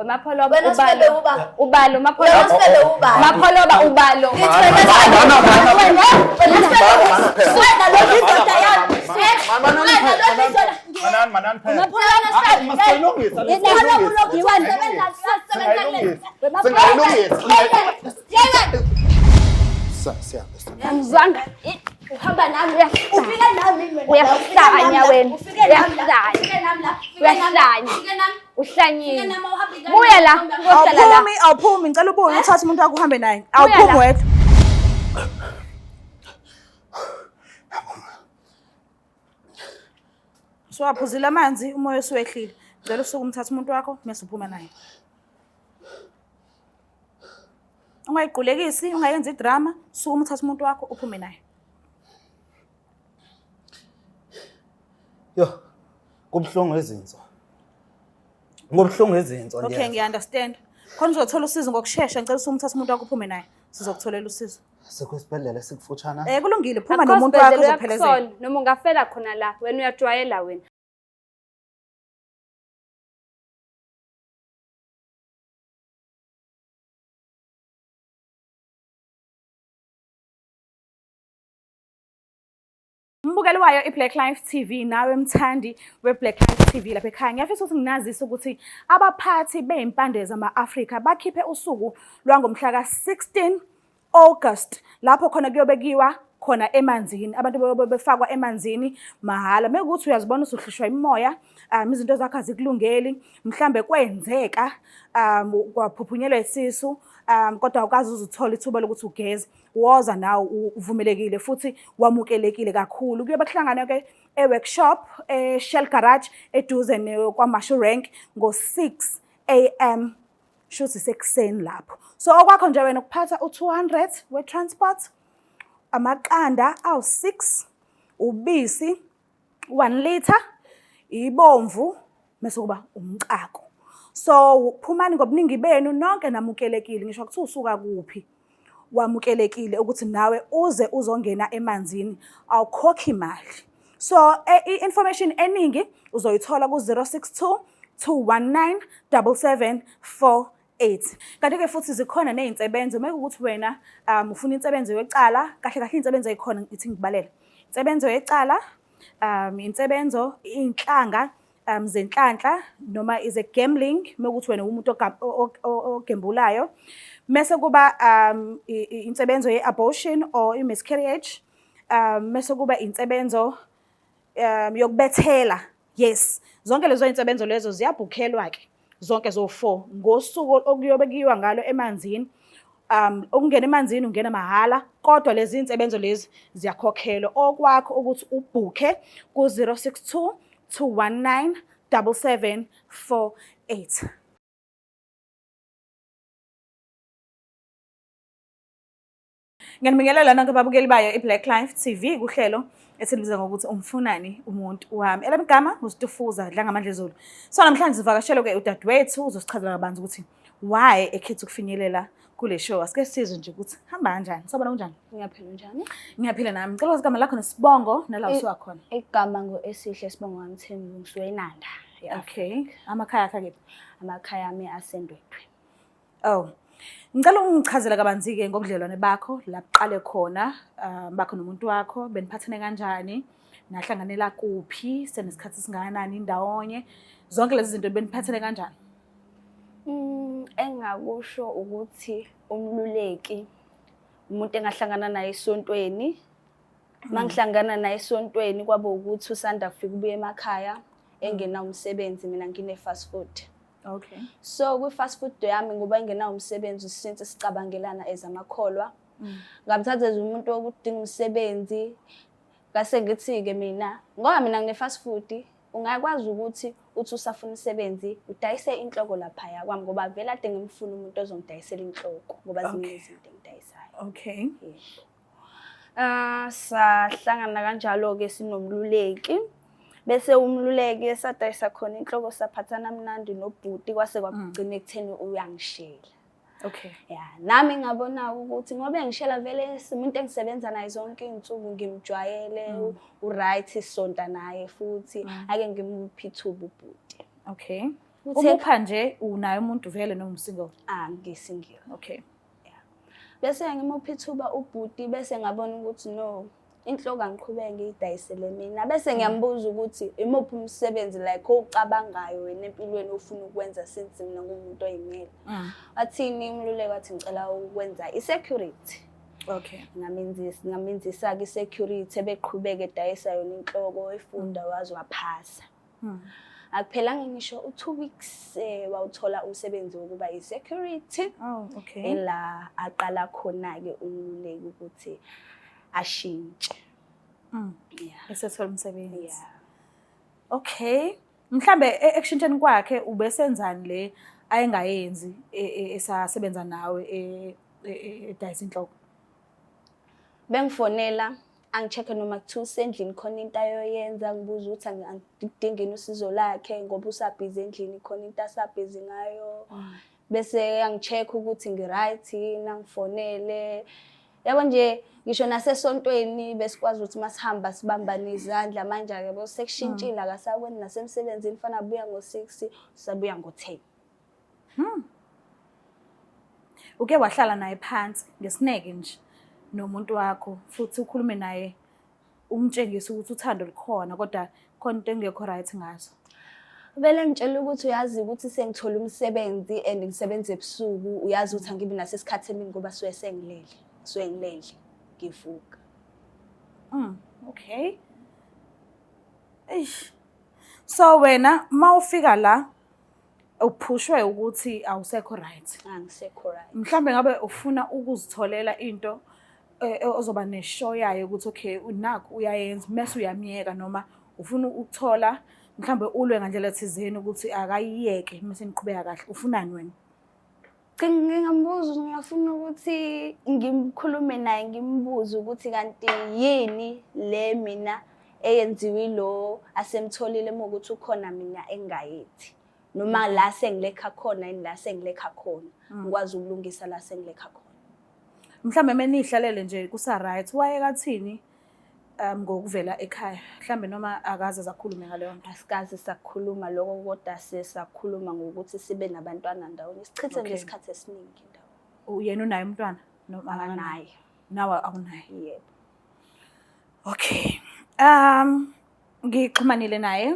Wemapholoba Wena sifebe ubalo. uba. Ubalo Wena mapholoba. sifebe uba. Mapholoba ubalo. Ngithi wena sifebe. Wena wena sifebe. Wena lo indoda yami. Wena lo indoda. Manani, manani phela. Wena sifebe. Masiyilungisa le. Wena ulokhu usebenza usebenza kule. Singayilungisa. Yena Siya. Angizwanga. uhamba nami ufike nami wena. Uyahlanya wena. Ufike nami la. Uyahlanya. Ufike nami la. Ufike nami la. Uyahlanya. Ufike nami. Uhlanyile. Ufike nami awuhambi kahle. Buya la. Uyohlala la. Awuphumi, awuphumi, ngicela ubuye uthathe umuntu wakho uhambe naye. Awuphumi la. wedwa. Usuwaphuzile amanzi, umoya usuwehlile. Ngicela usuke umthathe umuntu wakho mese uphuma naye. Ungayiqulekisi, ungayenzi idrama, sukuma uthathe umuntu wakho uphume naye. Yo, kubuhlungu izinso. Kubuhlungu izinso Okay, nje. ngiya-understand. Khona uzothola usizo ngokushesha, ngicela usuke umthathe umuntu wakho uphume naye. Sizokutholela usizo. Sikho isibhedlela esikufutshana. Eh kulungile, phuma Akho nomuntu wakho sibhedlela uzophelezela. uyakusola, Noma ungafela khona la, wena uyajwayela wena. Mbukeli wayo iBlack Life TV nawe mthandi weBlack Life TV lapha ekhaya ngiyafisa ukuthi nginazise ukuthi abaphathi bezimpande zama-Afrika bakhiphe usuku lwangomhla ka-16 August lapho khona kuyobe kuyiwa khona emanzini abantu bayobe befakwa emanzini mahhala mekuthi uyazibona usuhlushwa imimoya izinto zakho azikulungeli mhlambe kwenzeka kwaphuphunyelwa isisu kodwa awukaze uze uthole ithuba lokuthi ugeze woza nawe uvumelekile futhi wamukelekile kakhulu kuyobe kuhlangana ke e-workshop e-Shell Garage eduze kwaMashu Rank ngo-6 am shuthi sekuseni lapho so okwakho nje wena ukuphatha u-200 we-transport amaqanda awu-6 ubisi 1 liter ibomvu mase kuba umcako so phumani ngobuningi benu nonke namukelekile ngisho kuthiwa usuka kuphi wamukelekile ukuthi nawe uze uzongena emanzini awukhokhi imali so i-information eningi uzoyithola ku-062 219 7748 kanti-ke futhi zikhona ney'nsebenzo uma kuwukuthi wena ufuna insebenzo yecala kahle kahle iy'nsebenzo ey'khona ngithi ngikubalele insebenzo yecala insebenzo iy'nhlanga zenhlanhla noma is a gambling uma kuwukuthi wena umuntu ogembulayo mese kuba insebenzo ye-abortion or i-miscarriage mese kuba insebenzo yokubethela yes zonke lezo insebenzo lezo ziyabhukhelwa ke zonke zo-4 ngosuku okuyobe kuyiwa ngalo emanzini ukungena emanzini ungena mahhala kodwa lezi insebenzo lezi ziyakhokhelwa okwakho ukuthi ubhukhe ku-062 219 7748 Ngiyanibingelela nonke ababukeli bayo iBlack Life TV kuhlelo esilibiza ngokuthi umfunani umuntu wami. Elami igama nguStufuza Dlangamandla Zulu. So namhlanje sivakashelwe ke udadewethu uzosichazela kabanzi ukuthi why ekhetha ukufinyelela kule show. Asike sizwe nje ukuthi hamba kanjani. Sabona kunjani? Ngiyaphila njani? Ngiyaphila nami. Ngicela ukwazi igama lakho nesibongo nala usuka khona. Igama ngo-Esihle sibongo kaMthembu ngisuke eNanda. Okay. Amakhaya akhe kephi? Amakhaya ami aseNdwedwe. Oh. Ngicela ungichazele kabanzi-ke ngobudlelwane bakho la buqale khona bakho nomuntu wakho beniphathene kanjani nahlanganela kuphi senesikhathi esingakanani ndawonye zonke lezi zinto beniphathene kanjani? Engakusho ukuthi umluleki umuntu engahlangana naye esontweni. Mangihlangana naye esontweni kwaba ukuthi usanda kufika ubuye emakhaya engenawo umsebenzi mina ngine fast food. Okay. So kwi fast food yami ngoba engenawo umsebenzi since sicabangelana as amakholwa. Ngamthatha as umuntu okudinga umsebenzi. Ngase ngithi-ke mina ngoba mina ngine fast food ungakwazi ukuthi uthi usafuna umsebenzi udayise inhloko laphaya kwami ngoba vele ade ngimfuna umuntu ozongidayisela inhloko ngoba ziningi izinto engidayisayo. Okay. Yebo. Sahlangana kanjalo-ke sinomluleki bese umluleki esadayisa khona inhloko saphathana mnandi nobhuti kwase kwagcina ekutheni uyangishela. Okay. Ya, nami ngabona ukuthi ngoba engishela vele umuntu engisebenza naye zonke iy'nsuku ngimjwayele u-right sisonta naye futhi ake ngimuphe ithuba ubhuti. Okay. Uthe Umupha nje unaye umuntu vele noma usingle? Ah, ngisingle. Okay. Bese ngimupha ithuba ubhuti, bese ngabona ukuthi no, inhloko angiqhubeke ngiyidayisele mina. Bese ngiyambuza ukuthi imuphi umsebenzi like owucabangayo wena empilweni ofuna ukwenza since mina ngumuntu oyimele. Wathini umluleki? Wathi ngicela ukwenza i-security. Okay. Ngamenzisa-ke i-security, ebeqhubeka edayisa yona inhloko, efunda waze waphasa. Akuphelanga ngisho u-2 weeks, wawuthola umsebenzi wokuba i-security. Oh, okay. Ela aqala khona-ke umluleki ukuthi ashintshe. Yeah. Esethola umsebenzi. Yeah. Okay. Mhlambe ekushintsheni kwakhe ubesenzani le ayengayenzi esasebenza nawe edayisa inhloko? Bengifonela angi-check-e noma kuthiwa usendlini khona into ayoyenza, ngibuza ukuthi angidingini usizo lakhe ngoba usabhizi endlini, khona into asabhizi ngayo. Bese angi-check ukuthi ngi-right yini, angifonele. Yabo nje ngisho nasesontweni besikwazi ukuthi masihamba sibambane izandla. Manje-ke yabo sekushintshile, akasakwenzi nasemsebenzini, fana abuya ngo-6, usabuya ngo-10. Uke wahlala naye phansi ngesineke nje nomuntu wakho futhi ukhulume naye, umtshengise ukuthi uthando lukhona kodwa khona into engekho right ngazo? Vele ngitshela ukuthi uyazi ukuthi sengithola umsebenzi and ngisebenza ebusuku, uyazi ukuthi angibi naso isikhathi emini ngoba suke sengilele, suke ngilele ngivuka. Okay. Eish. So wena mawufika la uphushwe ukuthi awusekho right. Angisekho right. Mhlambe ngabe ufuna ukuzitholela into ozoba neshow yayo ukuthi okay nakho uyayenza mase uyamiyeka, noma ufuna ukuthola mhlambe ulwe ngandlela thizeni ukuthi akayiyeke mase niqhubeka kahle, ufunani wena? Ngingambuza, ngiyafuna ukuthi ngimkhulume naye, ngimbuze ukuthi kanti yini le mina eyenziwe lo asemtholile, uma ukuthi ukhona mina engingayethi, noma la sengilekha khona yini, la sengilekha khona ngikwazi ukulungisa la sengilekha khona. Mhlambe menihlalele nje kusa right, wayekathini ngokuvela ekhaya mhlambe, noma akaze zakhulume ngaleyo nto? Asikaze sakhuluma lokho, kodwa sisakhuluma ngokuthi sibe nabantwana ndawonye, sichithe nje isikhathi esiningi ndawonye. Yena unaye umntwana noma akanaye? Akanaye. Nawe awunaye? Yebo. Okay. Ngixhumanile naye,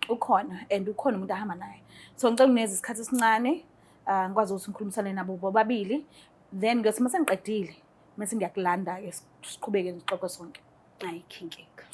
ukhona and ukhona umuntu ahamba naye. So ngicela uneze isikhathi esincane, ngikwazi ukuthi ngikhulumisane nabo bobabili, then ngiyothi mase ngiqedile mase ngiyakulanda ke siqhubeke sixoxe sonke. Ayikho inkinga.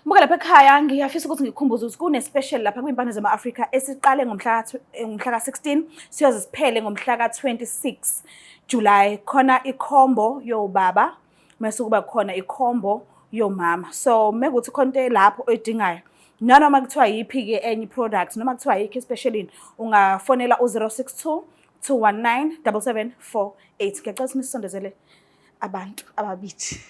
Buka lapha ekhaya, ngiyafisa ukuthi ngikukhumbuze ukuthi kune-special lapha kwiMpande zama-Afrika esiqale ngomhla ka-16 siyoze siphele ngomhla ka-26 July. Khona i-combo yobaba mase kuba khona i-combo yomama. So mekuthi khona into lapho oyidingayo, nanoma kuthiwa yiphi-ke enye i-product noma kuthiwa yikho i-specialini, ungafonela u-062 219 7748. Ngiyacela ukuthi nisondezele abantu ababili.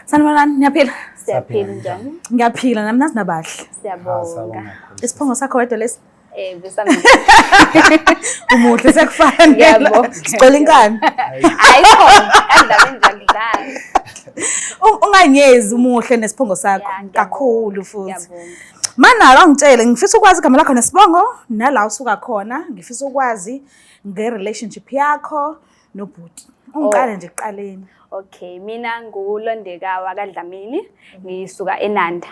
Sanibonani, niyaphila? Siyaphila, njani? Ngiyaphila nami, nazi nabahle. Siyabonga. Isiphongo sakho wedwa lesi? Besami. Umuhle sekufanele. Ngiyabonga. Sicela inkani. Ayikho, kandaba enjani dlala. Unganyezi, umuhle nesiphongo sakho Ya, ngiyabonga. kakhulu futhi. Ngiyabonga. Mana awungitshele, ngifisa ukwazi igama lakho nesibongo nala usuka khona, ngifisa ukwazi nge-relationship yakho nobhuti. Ungiqale nje ekuqaleni. Okay, mina nguLondeka wakaDlamini, ngisuka eNanda.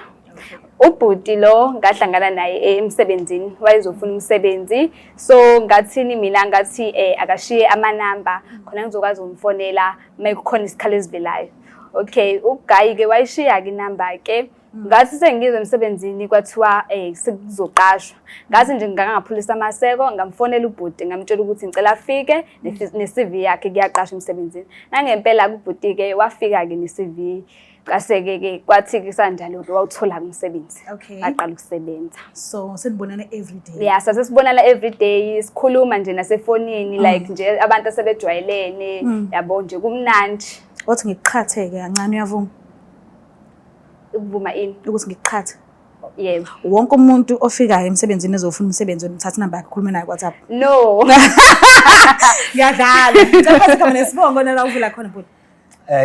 Ubhuti lo ngahlangana naye emsebenzini, wayezofuna umsebenzi. So ngathini mina, ngathi akashiye amanamba khona ngizokwazi ukumfonela uma kukhona isikhalo esivelayo. Okay, uguy ke wayishiya ke inamba ke. Ngathi sengizwe emsebenzini kwathiwa sekuzoqashwa. Ngathi nje ngangaphulisa amaseko, ngamfonela ubhuti, ngamtshela ukuthi ngicela afike ne-CV yakhe, kuyaqashwa emsebenzini. Nangempela ubhuti ke wafika ke ne-CV. Kwase-ke ke kwathi kusanjalo ke wawuthola umsebenzi. Waqala ukusebenza. So senibonana every day? Yeah, sase sibonana every day, sikhuluma nje nasefonini, like nje abantu asebejwayelene, yabo nje kumnandi. Wathi ngikuqhathe-ke kancane, uyavuma? Ukuvuma ini? Ukuthi ngikuqhathe. Yebo. Wonke umuntu ofikayo emsebenzini ezofuna umsebenzi, wena uthatha inamba yakhe ukhulume naye ku-WhatsApp. No. Ngiyadlala. Ngicela ukwazi igama nesibongo nala uvela khona, bhuti.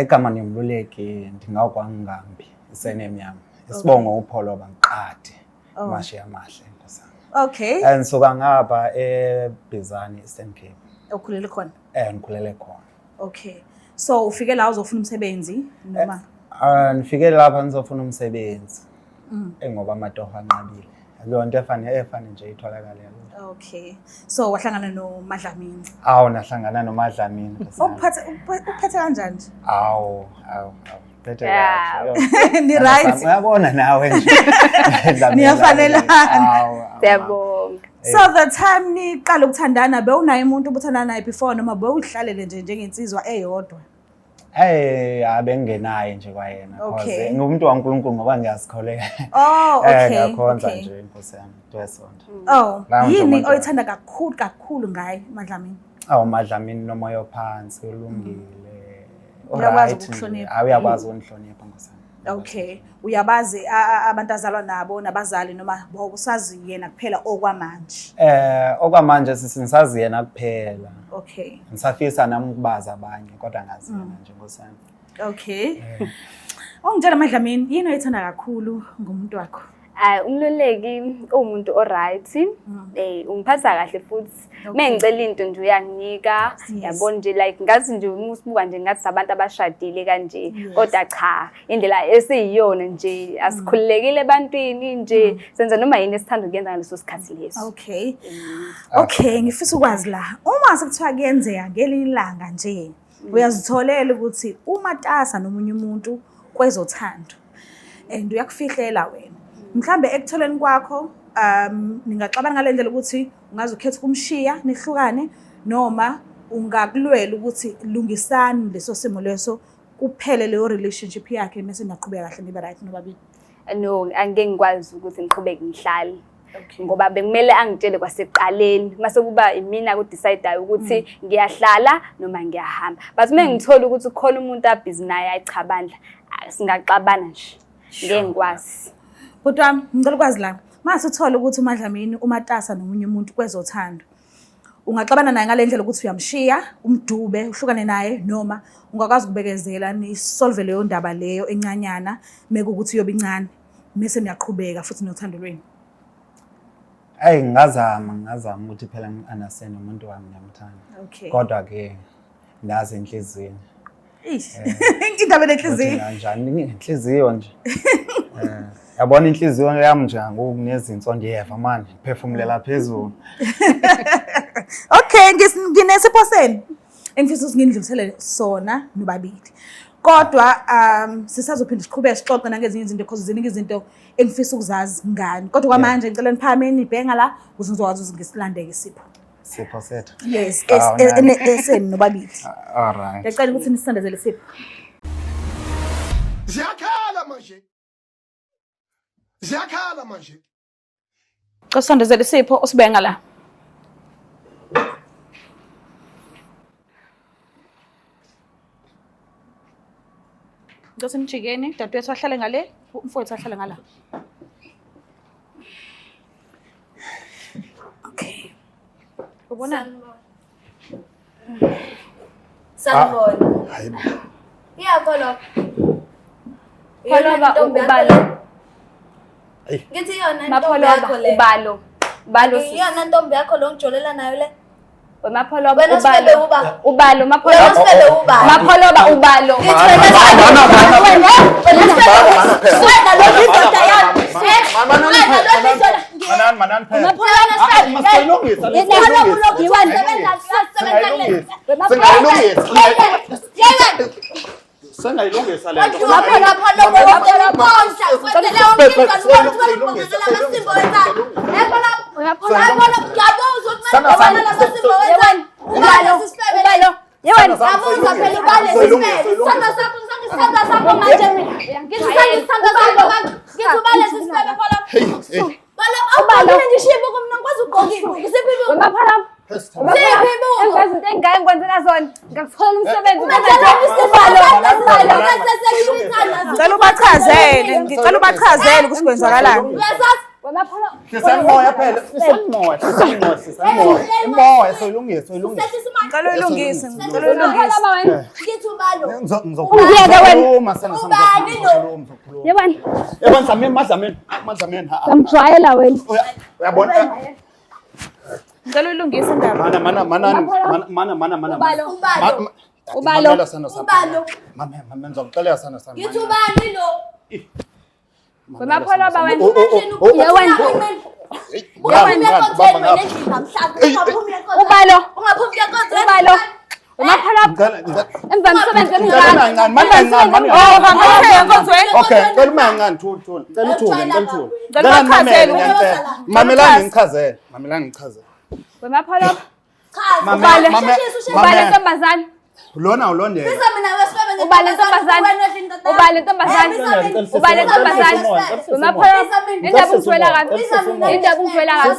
Igama ndingumluleki, ndingawakwangambi, isename yam. Isibongo uPholoba Mqadi. Oh. Mashi amahle nkosana. Okay. And ngisuka ngapha eBizani Eastern Cape. Ukhulele khona. Ngikhulele khona. Okay. So ufike la uzofuna umsebenzi noma? Ngifike lapha ngizofuna umsebenzi. Ngoba amatoho anqabile. Akuyonto efane nje itholakale kalula. Okay. So wahlangana noMadlamini. Awu nahlangana noMadlamini. nkosana. Ukuphathe kanjani nje? Awu, awu, awu. Phethe Yeah. kahle. Ni right. Uyabona nawe nje. Dlamini. Niyafanelana. Awu, awu. Siyabonga. So the time niqala ukuthandana bewunaye umuntu obuthandana naye before noma bewuhlalele nje njengensizwa eyodwa? Hey, abengenaye nje kwayena Okay. cause ngumuntu waNkulunkulu ngoba ngiyazikholeka. Oh, okay. Ngiyakhonza okay. nje inkosi yami, into yesonto. Oh, La nje yini umuntu- oyithanda kakhulu kakhulu ngaye MaDlamini? Awu MaDlamini nomoya ophansi ulungile. Uyakwazi Uright nje. ukukuhlonipha. Awu, uyakwazi ukungihlonipha nkosi yami. Okay. Uyabazi abantu azalwa nabo nabazali noma usazi yena kuphela okwamanje? Okwamanje sisi ngisazi yena kuphela. Okay. Ngisafisa nami ukubazi abanye kodwa ngazi yena nje nkosi yami. Okay. Ungitshela MaDlamini, yini oyithanda kakhulu ngomuntu wakho? Hayi, umluleki uwumuntu o-right, ungiphatha kahle futhi. Mengicela into nje uyanginika, yabona nje like ngathi nje uma usibuka nje ngathi sabantu abashadile kanje. Kodwa cha, indlela esiyiyona nje asikhululekile ebantwini nje, senza noma yini esithanda ukuyenza ngaleso sikhathi leso. Okay. Okay, ngifisa ukwazi la. Uma sekuthiwa kuyenzeka ngelinye ilanga nje, uyazitholela ukuthi umatasa nomunye umuntu kwezothando and uyakufihlela wena. Mhlambe ekutholeni kwakho ningaxabana ngale ndlela ukuthi ungaze ukhethe ukumshiya nihlukane noma ungakulwela ukuthi lungisani leso simo leso kuphele leyo relationship yakhe bese niyaqhubeka kahle nibe right nobabili. No, angeke ngikwazi ukuthi ngiqhubeke ngihlale. Ngoba bekumele angitshele kwasekuqaleni mase kuba imina ku-decide-ayo ukuthi ngiyahlala noma ngiyahamba. But uma ngithola ukuthi kukhona umuntu abhizi naye, ayi cha bandla, singaxabana nje. Ngeke ngikwazi. Bhuti wami, ngicela ukwazi la. Mase uthola ukuthi uMadlamini umatasa nomunye umuntu kwezothando, ungaxabana naye ngale ndlela ukuthi uyamshiya, umdube, uhlukane naye noma ungakwazi ukubekezela nisolve leyo ndaba leyo encanyana mekuwukuthi iyobe incane bese niyaqhubeka futhi nothando lwenu. Hey, ngingazama ukuthi phela ngi-understand umuntu wami ngiyamthanda. Okay. Kodwa ke ngazi enhliziyweni. Eish. Indaba nenhliziyo. Ukuthi kanjani inhliziyo nje. Yabona inhliziyo yami nje ngoku nezinso ndiyeva manje, ngiphefumulela phezulu. Okay, nginesipho senu engifisa ukuthi ngindlulisele sona nobabili. Kodwa sisazophinda siqhubeke sixoxe nangezinye izinto because ziningi izinto engifisa ukuzazi ngani. Kodwa kwamanje ngicela niphakame nibheke la ukuze ngizokwazi ukuthi ngisilandeke isipho. Sipho sethu. Yes, Awu, nani. esenu nobabili. All right. Ngiyacela ukuthi nisisondezele isipho. Ziyakhala manje. Ziyakhala manje. Cela usondezele isipho usibeke ngala. Ngicela nijikeni, dadewethu ahlale ngale, umfowethu ahlale ngala. Okay. Ubona? Sanibona. Hayibo. Iyakho Pholoba ubalo. Ngithi iyona intombi Mapholoba yakho le. ubalo. Ubalo sisi. Iyona ntombi yakho lo ngijolela nayo le. Mapholoba Wena sifebe ubalo. uba. Ubalo Wena mapholoba. sifebe uba. Mapholoba ubalo. Ngithi wena sifebe. Wena sifebe. Wena lo indoda yami. Wena lo indoda. Manani, manani phela. Wena sifebe. Masiyilungisa le. Singayilungisa. Singayilungisa le nto. Izinto engake ngikwenzela zona, ngakuthola umsebenzi. Ngicela ubachazele, ngicela ubachazele ukuthi kwenzakalani. Wemapholo. Hlisani moya phela, hlisani moya, hlisani moya, hlisani moya. Imoya soyilungisa, soyilungisa. Ngicela uyilungise, ngicela uyilungise. Wemapholo wena. Ngithi ubalo. Uyeke wena. Ngizokhuluma sana sana. Ubani lo? Ngizokhuluma, ngizokhuluma. Yebani. Yabona Dlamini, maDlamini, maDlamini. Ha, ha. Ngijwayela wena. Uyabona? Ngicela uyilungise indaba. Mana mana mana mana mana mana. Ubalo. Ubalo. Ubalo. Mamela sana sami. Ubalo. Mama mama ngizokuxelela sana sami. Ngithi ubani lo? Wemapholo ba wena. Oh, oh, oh, oh, Ye wena. Ungaphumi enkonzweni wena endlini namhlanje. Ungaphumi enkonzweni. Ubalo. Ungaphumi enkonzweni. Ubalo. Wemapholo. Ngicela ngicela Emva msebenzi Ngicela kancane, mani kancane, mani Oh, kancane. hamba enkonzweni. Okay, ngicela uma kancane thula thula. Ngicela uthule, ngicela uthule. Ngicela Ngicela nimamele, ubachazele. ngiyacela. Mamelani ngichazele. Mamelani ngichazele. Wemapholo. Chaza. Mame- mame- Usheshise, usheshise. Ubale mame. ntombazane. Lona ulondeka. Biza mina wesifebe Ubale ntombazane. Ubale ntombazane. Ubale ntombazane. Wemapholo. Indaba ungijwayela kabi. Indaba ungijwayela kabi.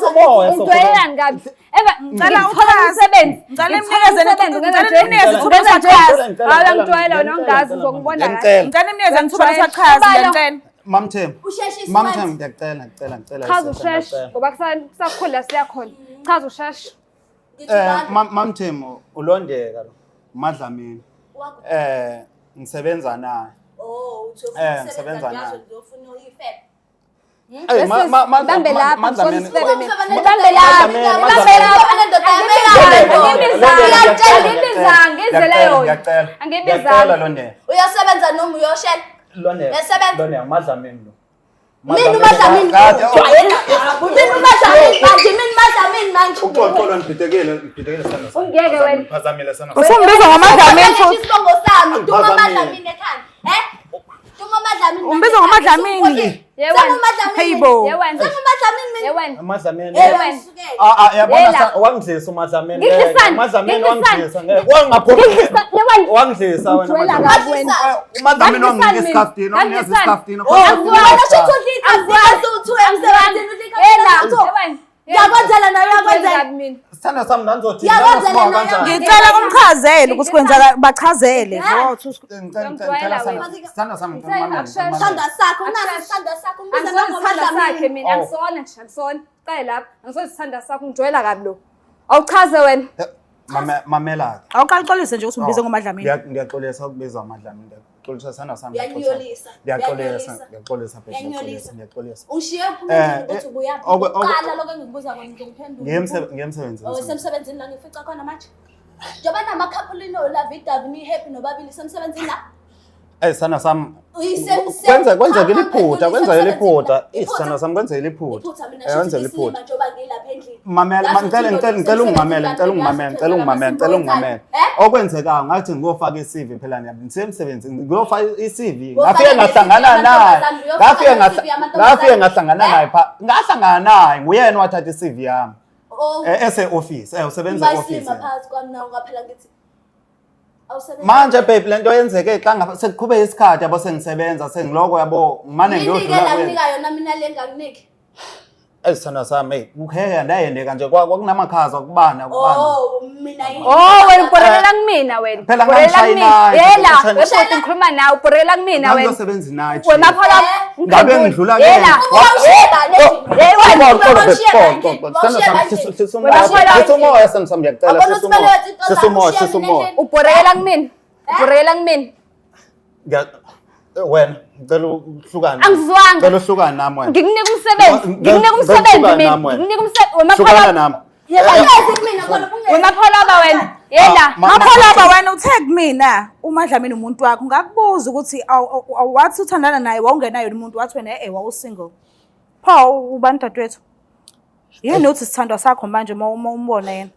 Ungijwayelani kabi? Eva Ngicela ngithola uchaze. umsebenzi. Ngicela Ngithola imnikeze umsebenzi, ngicela ngenza nje. imnikeze ithuba Ngenza nje. lokuchaza. Hayi uyangijwayela wena ungazi uzokubona kahle. Ngiyacela. Ngicela imnikeze ithuba lokuchaza, Ubalo. ngiyacela. Mamthembu. Usheshise Mamthembu manje. Ngiyacela, ngicela, ngicela. Chaza sisi, usheshe ngiyacela. ngoba kusakhula siyakhona. Chaza usheshe. Ngithi ubalo. Mamthembu ulondeka lo. Madlamini. Wakho. Ngisebenza naye. Oh, uthi Eh, ufuna ngisebenza ukusebenza naye. ngazo uzofuna ifebe. Hey, Bambe lapha, Madlamini. ngisona isifebe mina. Ubambe Bambe lapha, lapha, bambe lapha. Angibizanga, Angibizanga, izele yona. Ngiyacela. Angibizanga. Ngiyacela Londeka. Uyasebenza noma uyoshela? Londeka. Uyasebenza? Londeka, Madlamini lo. Mina uMadlamini. Kade, oh. Jwayela. Mina uMadlamini manje, mina uMadlamini manje. Uxolo ngibhidekile, ngibhidekile sana sami. Ungiyeke wena. Ngiphazamile sana sami. Usumbiza ngoMadlamini futhi. Isibongo sami, Duma Angiphazamile. Madlamini ekhanda. Eh? Duma Madlamini. Umbiza ngoMadlamini? Ye wena. Hey bo. Ye wena. Sengumadlamini mina. Ye wena. Madlamini. Ye Eh, wena. usukele. Ah ah yabona Yela. wangidlisa uMadlamini. Ngidlisani? Madlamini Ngidlisani? wangidlisa ngeke. Wangaphuma. Ngidlisani? Ye wena. Wangidlisa wena. Ngijwayela Madlamini. kabi wena. UMadlamini wanginika Ngidlisani isikhaftini, wanginika mina? isikhaftini. Oh, wena shuthi udla igazi uthi emsebenzini udla Yela. igazi. Ye wena. Ngiyakwenzela nawe Ngijwayela uyakwenzela. kabi mina. Sithanda sami nanizothi Ngiyakwenzela nanoSibawu naye. kanjani? Ngicela kumchazele ukuthi kwenzeka bachazele. Ngicela ngicela sana. Sithanda sami ngicela Ngicela umamele, akusheshe. ngicela umamele. Isithandwa sakho, unaso isithandwa sakho, umbiza Angisona isithanda sakhe ngoMadlamini. mina, angisona nje, angisona. Qale lapha, angisona isithanda sakho, ngijwayela kabi lo. Awuchaze wena. Mamela ke. Awuqalixolise nje ukuthi umbize ngoMadlamini. Ngiyaxolisa ukubiza uMadlamini. Ngiyaxolisa sana sami. Uyanyolisa. Ngiyaxolisa, Uyanyolisa. ngiyaxolisa phela, Uyanyolisa. ngiyaxolisa. Ushiye uphuma Eh, endlini ukuthi ubuyaphi. Uqala lokho engikubuza kona ngizokuphendula. Ngiyemsebenzini. Oh, semsebenzini la ngifica khona manje. Njengoba namakhaphulino lavidavi ni-happy nobabili semsebenzini la. Eh sana sami. Uyisemse- Kwenza kwenzekile Cha, iphutha, kwenzekile uyisemsebenzini iphutha. la. Eh sana sami kwenzekile iphutha. Iphutha mina Eh shuthi kwenzekile isilima iphutha. njengoba ngilapha endlini. Mamela, Ngazi ngicela ukuthi ngicela ngicela ungimamele, ngicela usemsebenzini ungimamele, ngicela ungimamele, ngicela ungimamele. Eh? Okwenzekayo ngathi ngiyofaka i-CV phela ngiyabe ngisemsebenzini, ngiyofaka i-CV. Uyofaka Ngafike i-CV ngahlangana naye. yamantombazane, uyofaka Ngafike i-CV yamantombazane. ngafike ngahlangana Eh? naye pha. Ngahlangana naye, nguyena owathatha i-CV yami. Oh, Eh ese office, eh usebenza office. ubayisilima phakathi kwami nawe ngaphela ngithi awusebenzi. Manje babe lento yenzeke xa ngapha sekuqhube isikhathi yabo sengisebenza sengiloko yabo ngimane Yini-ke ngiyodlula la kuye. nginika yona mina le nganginiki? Ezithanda sami hey kuheya ndayendeka nje kwakunamakhaza kubana kubana. Oh, mina yini? Oh, wena ubhorelela kumina wena. Phela Ubhorelela kumina. ngangishayinayo, Yela, ngangishayina- webhuti ngikhuluma nawe, ubhorelela kumina wena. Ngangiyosebenza night. Wemapholo. Ngabe ngidlula kuyena. Yela. Ubawushiye bani endlini? Hey wena. Hlisa umoya sami sami ngiyacela Yabona hlisa umoya. ukuthi kumele Hlisa umoya, ushiye hlisa mina umoya. endlini. Ubhorelela kumina. Ubhorelela kumina. Wena ngicela uhlukane. Angizwanga. Ngicela uhlukane nami wena. Ngikunika umsebenzi. Ngikunika umsebenzi mina. Ngikunika umsebenzi. Hlukana Wemapholo. nami. Yela. Ungezi kumina khona, ungezi. Wemapholo ba wena. Yela. Mapholoba wena uthe kumina uMadlamini umuntu wakho ngakubuza ukuthi wathi uthandana naye wawungenayo umuntu wathi wena eh wawusingle. Pho ubani dadewethu? Yini uthi sithandwa sakho manje uma umbona yena?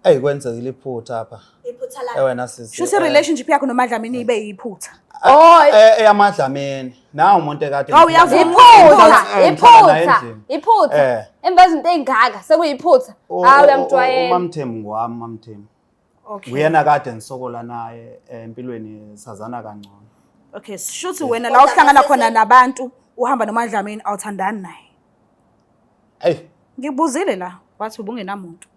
Ey kwenzekile iphutha apha. Iphutha lami. Eh wena sisi. Shuthi relationship yakho noMadlamini ibe yiphutha. Oh, Eyamadlamini. Nawu umuntu ekade. Oh, uyavuma. Iphutha, Eh, ngihlala naye iphutha, endlini. iphutha. Eh. Emva izinto ey'ngaka sekuyiphutha. Hawu uyamjwayela. Umamthembu ngowami uMamthembu. Okay. Nguyena kade ngisokola naye empilweni sazana kangcono. Okay, shuthi wena la uhlangana khona nabantu uhamba noMadlamini awuthandani naye. Ey, Ngikubuzile la wathi ubungenamuntu.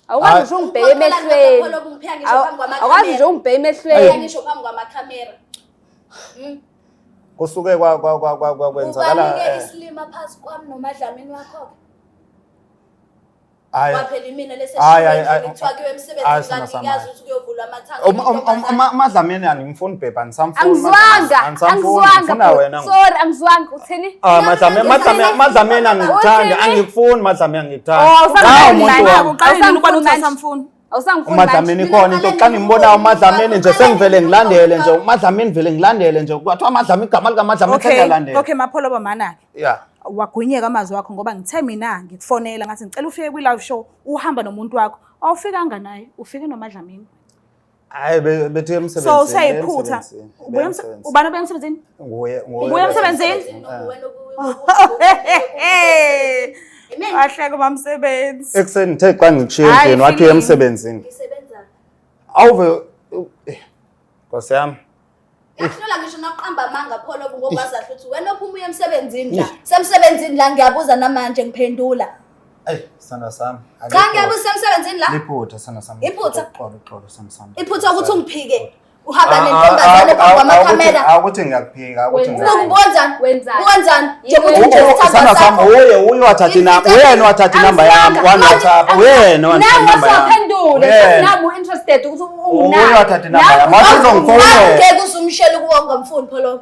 Awukwazi nje ungibheke emehlweni. Uphika ngisho phambi kwamakhamera. Awukwazi nje ungibheke Uphika emehlweni. ngisho phambi kwamakhamera. Kusuke kwenzakala. Ubani-ke isilima phasi kwami noMadlamini wakho-ke? Hayi. Kwaphela imina Hayi, hayi, hayi. leseshikweni kuthiwa kuyiwe Hayi, emsebenzini sona kanti sami, ngiyazi hayi. ukuthi kuyovulwa amathanga UMadlamini angimfuni bhebha, angisamfuni. Angizwanga, Angisamfuni, angizwanga. ngifuna wena. Sorry, angizwanga. Uthini? Ah, Madlamini, Madlamini, Madlamini angikuthandi, Uthini? angikufuni Madlamini angikuthandi. Oh, Nawu umuntu awusamthandi wami. Uqale nini ukubona ukuthi Awusamfuni awusamfuni? Awusangifuni manje. uMadlamini ikhona into xa ngimbonayo uMadlamini nje sengivele ngilandele nje uMadlamini vele ngilandele nje kwathiwa Madlamini igama likaMadlamini Okay, sengiyalandela. okay Mapholoba mana-ke. Yeah. Wagwinyeka amazwi akho ngoba ngithe mina ngikufonela ngathi ngicela ufike kwi-live show uhamba nomuntu wakho. Awufikanga naye, ufike noMadlamini. Hayi bethe emsebenzini. So useyiphutha. emsebenzini, Ubuye emsebenzini. ubani obuya emsebenzini? Nguye nguye. Ubuye emsebenzini? Wahleka umamsebenzi. Ekuseni ngithe xa ngikushiya Hayi, endlini wathi uya feeling. emsebenzini. Awuve Nkosi yami. Yahlula ngisho nakuqamba amanga Pholo ngoba wazahle ukuthi wena ophuma uye emsebenzini la. Semsebenzini la ngiyabuza namanje ngiphendula. Ayi sithando sami. Cha ngiyabuza semsebenzini la. Liphutha sithando sami. Iphutha? Uxolo uxolo sithando sami. Iphutha ukuthi ungiphike. Uhamba nentombazane phambi kwamakhamera. Awukuthi ngiyakuphika, awukuthi Wenzani? Ubonzani? Wenzani? Ubonzani? Njengoba uthi nje Sithando isithandwa sami sakho. uye uye wathatha inamba, uyena wathatha inamba yami, wangi-WhatsApp, uyena wathatha Nawe inamba yami. wasaphendule. Uyena. Nami u-interested ukuthi Uye unginake. wathatha inamba yami. Wathi uzongifonela. Ngeke uzumshele ukuba ungamfuni Pholo.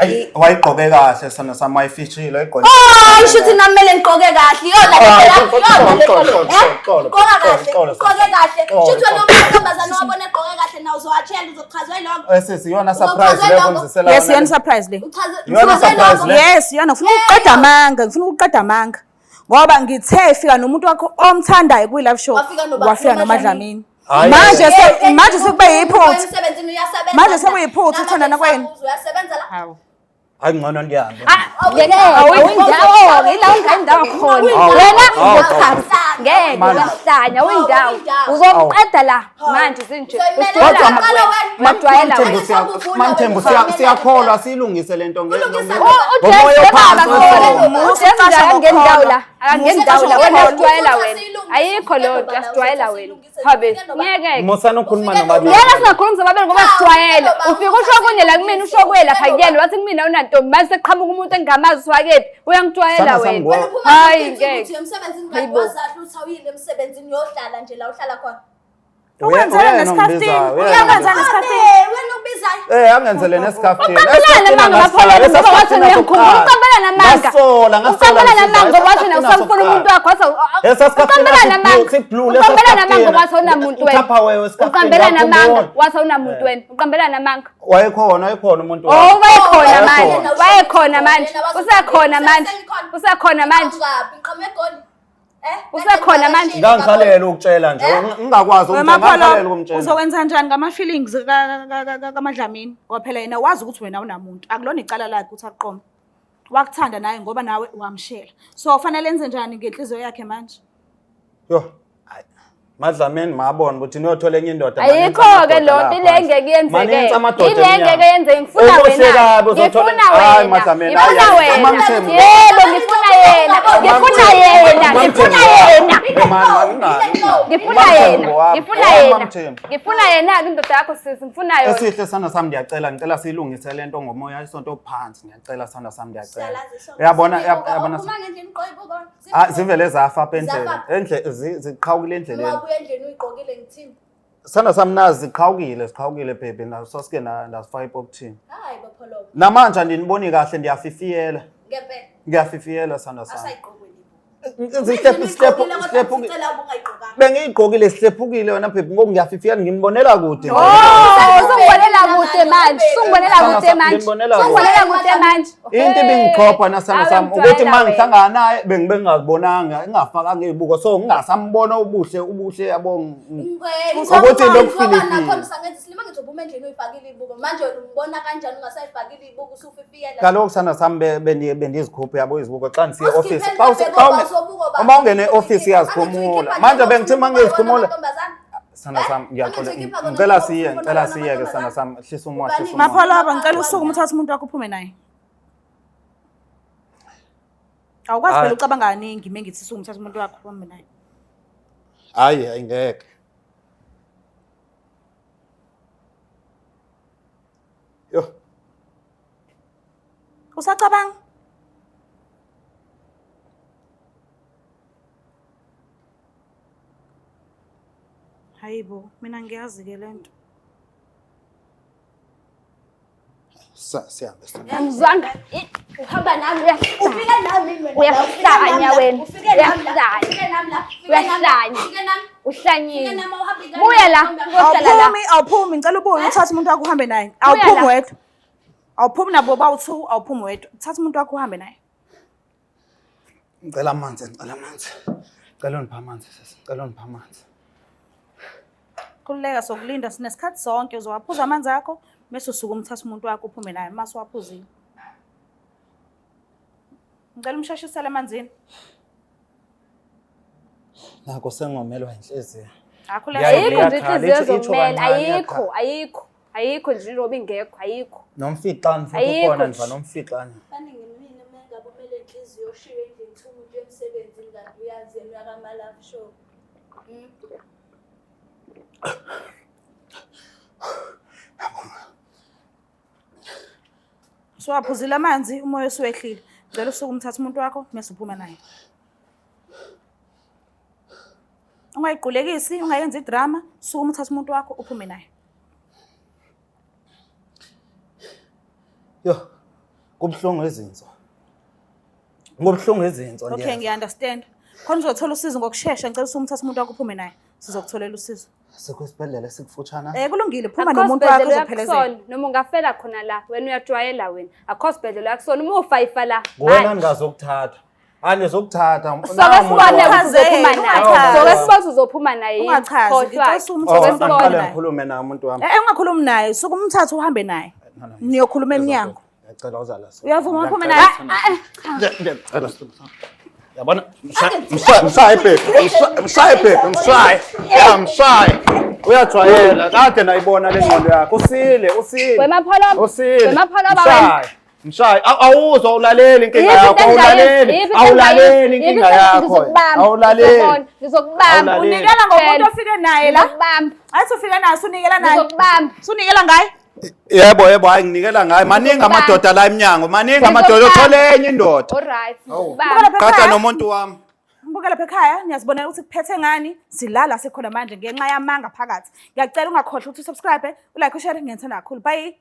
Ayi wayigqoke kahle sithando sami, wayifishile, wayigqoke. Oh, isho ukuthi nami kumele ngiqoke kahle. Iyona le Ah, phela, xolo, iyona le xolo, Pholo. xolo, Eh? xolo, Gqoka xolo, kahle, xolo, gqoke kahle. xolo, Shuthi wena xolo. untombazane wabona egqoke kahle nawe uzowatshela uzochazwa yiloko. Eh sisi, iyona surprise le ongizisela Yes, yona iyona le. surprise le. Uchaze Iyona uchaze surprise lokho. le. Yes, iyona ngifuna ukuqeda amanga, ngifuna ukuqeda amanga. Ngoba ngithe fika nomuntu wakho omthandayo kwi-live show Wafika noba- wafika noMadlamini. noMadlamini. Hhayi. Manje Eh, se eh, manje sekube yiphutha. Emsebenzini uyasebenza. Manje sekuyiphutha ukuthandana kwenu. Uyasebenza la. Hawu. Hayi ngcono ndihambe. Ngeke, awuyindawo, ila ungayindawo khona. Awu, Wena awu, uzochaza. Ngeke Manje. uyahlanya, awuyindawo. Awuyindawo. Uzomqeda la manje sinje. Uzoyimela Usijwayela Qala wena. wena. Wajwayela Mamthembu wena. Mamthembu siyakholwa siyilungise lento Ulungisa ngomoya ophansi. uJesu nje akangeni ndawo la, akangeni ndawo la, wena usijwayela wena. Silungise, Ayikho leyo nto, asijwayela wena. Habe, ngeke. Musani ukukhuluma nobabili. Ngeke singakhulumi sobabili ngoba sijwayele. Ufika usho kunye la kumina usho kuye lapha kuyena wathi kumina unantombi manje sekuqhamuka umuntu engingamazi uswakephi uyangijwayela Sana sami wena. ngoba- Phuma Hayi ukuthi ngeke. emsebenzini kanti Hayibo. wazahle uthi awuyile emsebenzini uyohlala nje la uhlala khona. Ukwenzele Uyena nesikhafini. ongibizayo, uyena Uyakwenzela ongibizayo. nesikhafini. Eh, wena ubizayo. Eh angenzele nesikhafini. Uqambelana namanga Mapholoba ngoba wathi uyangikhumbula. Uqambelana namanga. Ngasola, ngasola. Uqambelana namanga ngoba wathi awusamfuni umuntu wakho wathi Lesa sikhafini uqambelana namanga. si-blue, lesa Uqambelana namanga sikhafini. ngoba wathi awunamuntu wena. Uthapha wewe esikhafini, Uqambelana namanga ngiyakhumbula. wathi awunamuntu wena. Uqambelana namanga. Wayekhona, wayekhona umuntu Oh wami. wayekhona manje. Wayekhona. Wayekhona manje. Usekhona manje. Usekhona manje. Ngiqhamuka eGoli. Eh? Usekhona manje. Ngangikhalela ukutshela nje, ngingakwazi Wena ukutshela, ngangikhalela Mapholoba ukumtshela. uzokwenza njani ngama-feelings kaMadlamini? Ngoba phela yena wazi ukuthi wena unamuntu. Akulona icala lakhe ukuthi akuqome. Wakuthanda naye ngoba nawe wamshela. So kufanele enze njani ngenhliziyo yakhe manje? Yo. Hayi. Madlamini mabona ukuthi niyothola enye indoda. maninzi Ayikho-ke amadoda loo nto la ile phansi. engeke yenzeke. Maninzi amadoda Ile engeke emnyango. yenzeke. Ngifuna Umuhle wena. kabi, uzothola- Ngifuna Hayi, wena. Madlamini, Ngifuna hayi, wena. Mamthembu. Yebo, ngifuna yena. Ngifuna yena. Ngifuna yena. Ngifuna yena. Ngifuna yena. Ngifuna yena-ke indoda yakho sisi. Ngifuna yona. Esihle sana sami ndiyacela ngicela siyilungise lento ngomoya isonto phansi ngiyacela sana sami ndiyacela. Uyabona uyabona Uphuma ngendlini ugqoke ibuko. Ah zivele zafa apha endleleni. Zafa. Endle ziqhawukile endleleni. Uma ubuya endlini uyigqokile ngithini? Sana sami nazi ziqhawukile ziqhawukile baby sasike ndazifaka epokothini. Hayi Mapholoba. Namanje andiniboni kahle ndiyafifiyela. Ngempela. Ngiyafifiyela sana sami. Asayigqokile. Bengiyigqokile sihlephukile wena baby ngoku ngiyafifiyela nginibonela kude. Oh, usungibonela kude manje. Usungibonela kude manje. Ngibonela kude. Usungibonela kude manje. Into ibingiqopha nasana Hayi, sami ukuthi uyangijwayela uma wena. ngihlangana naye bengibe ngingazibonanga ngingafakanga izibuko so ngingasambona ubuhle ubuhle yabo Ukuthi lokufilifili. Nakhona usangenza isilima ngithi uphuma endlini uyifakile ibuko. Manje wena umbona kanjani ungasayifakile ibuko usufifiyela. Kaloku sana sami bendizikhupha yabo izibuko xa ndisiya Usikhiphe e-office. endlini Xa bheka uzobuka uba- uma ungene e-office uyazikhumula. Angithi Manje uyikhipha bengithi uma ngizikhumula ntombazane. sana sami ngiyaxola. Angithi uyikhipha kona Ngicela ngoba siye ufuna ngicela ukubona siye ke sana amantombazane. sami hlisa umoya hlisa Ubani? umoya. Mapholoba ngicela usukume uthathe umuntu wakho uphume naye. Awukwazi Hayi. phela ucabanga kaningi mengithi sukume uthathe umuntu wakho uphume naye. Hayi ayingeke. Yo. Usacabanga? Hayibo, mina ngiyazi-ke le nto. Sihambe sithando. Angizwanga. Uhamba nami. Ufike nami wena. Uyahlanya wena. Ufike nami la. Uyahlanya. Ufike nami la. Ufike nami la. Uyahlanya. Ufike nami. Ufike Uhlanyile. nami awuhambi kancane. Buya la. Uzohlala la. Awuphumi, awuphumi, ngicela ubuye uthathe umuntu wakho uhambe naye. Awuphumi la. wedwa. Awuphumi nabo bawu-two, awuphumi wedwa. Thatha umuntu wakho uhambe naye. Ngicela amanzi, ngicela amanzi. Ngicela ungiphe amanzi sisi, ngicela ungiphe amanzi. Khululeka sokulinda sinesikhathi sonke uzowaphuza amanzi akho bese usuke umthatha umuntu wakho uphume naye uma usuwaphuzile. Ngicela umsheshisele emanzini. Nakho sengomelwa inhliziyo. Akhululeka. Ayikho nje Iyakhala, inhliziyo ithi- itsho zomela. kancane, Ayikho, iyakhala. ayikho. Ayikho nje iroba ingekho, ayikho. Nomfixane futhi Ayikho ukhona nje. nje nomfixane. Baningi mina uma ngabe umele inhliziyo oshiwe endlini kuthiwa umuntu emsebenzini kanti uyazi yena uyakama-love show. Usuwaphuzile amanzi, umoya usuwehlile. Ngicela usuke umthathe umuntu wakho mese uphuma naye. Ungayiqulekisi, ungayenzi idrama, suka umthathe umuntu wakho uphume naye. Yo, kubuhlungu izinso. Kubuhlungu izinso Okay, ngiyezwa. ngiya-understand. Khona uzothola usizo ngokushesha, ngicela usuke umthathe umuntu wakho uphume naye. Sizokutholela usizo. Sikho isibhedlela esikufutshana. Eh kulungile, phuma Akho nomuntu wakho sibhedlela uzophelezela. uyakusona noma ungafela khona la wena uyajwayela wena akho sibhedlela uyakusona uma ufayifa la Ngowena ngazokuthatha. Anizokuthatha. Soke sibone ukuthi uzophuma naye. Ungachazi. Soke sibone ukuthi uzophuma naye yini. Ungachazi, Khohlwa. ngicela usuke Oh, umthathe uhambe angiqale naye. ngikhulume naye umuntu wami. Eh ungakhulumi naye, suke umthathe uhambe naye. Niyokhuluma emnyango. Ngiyacela uza la. Uyavuma uphume naye? Ngiyacela. Yabona? Mshaye babe. Mshaye babe, mshaye. Ya mshaye. Uyajwayela. Kade nayibona le ngqondo yakho. Usile, usile. Wema Pholoba. Usile. Wema Pholoba wena. Mshaye. Mshaye. Awuzwa ulaleli inkinga Yiphi yakho. into engayenzi? Awulaleli. Yiphi into Awulaleli engayenzi? inkinga Yiphi into yakho. ngizokubamba. Awulaleli. Ngizokubona. Ngizokubamba. Awulaleli. Unikela ngomuntu ofike naye la. Ngizokubamba. Athi ufike naye usunikela naye. Ngizokubamba. Usunikela ngaye? Yebo yebo hayi nginikela ngayo. Maningi Ngizokubamba. amadoda la emnyango. Maningi amadoda Ngizokubamba. uthole enye indoda. All right. Buka Ngizokubamba. lapha Qatha ekhaya. nomuntu wami. Buka lapha ekhaya, niyazibonela ukuthi kuphethe ngani. Silala sikhona manje ngenxa yamanga phakathi. Ngiyacela ungakhohlwa ukuthi usubscribe, ulike, ushare, ngiyethanda kakhulu. Bye.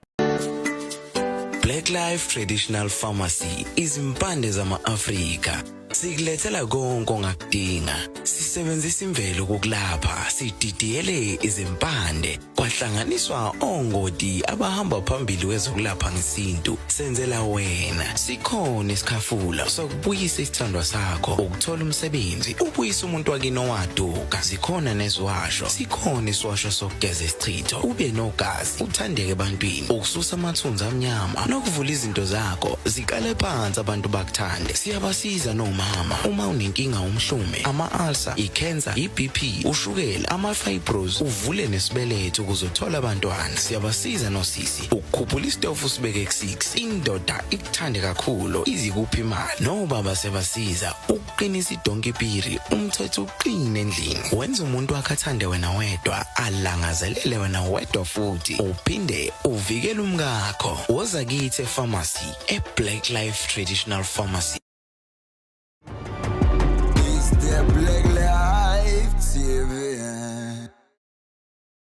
Black Life Traditional Pharmacy izimpande zama-Afrika sikulethela konke ongakudinga sisebenzisa imvelo ukukulapha sididiyele izimpande kwahlanganiswa ongoti abahamba phambili kwezokulapha ngesintu senzela wena sikhona isikhafula sokubuyisa isithandwa sakho ukuthola umsebenzi ubuyise umuntu wakini owaduka zikhona neziwasho sikhona isiwasho sokugeza isichitho ube nogazi uthandeke ebantwini ukususa amathunzi amnyama nokuvula izinto zakho ziqale phansi abantu bakuthande siyabasiza nomama uma unenkinga umhlume ama-ulcer ikhensa i-bp ushukela ama-fibros uvule nesibeletho ukuze uthole abantwana siyabasiza nosisi ukukhuphula isitofu usibeke ku-6 indoda ikuthande kakhulu izikuphi imali nobaba siyabasiza ukuqinisa idonki piri umthetho uqine endlini wenza umuntu wakhe athande wena wedwa alangazelele wena wedwa futhi uphinde uvikele umkakho woza kithi epharmacy e-Black Life Traditional Pharmacy.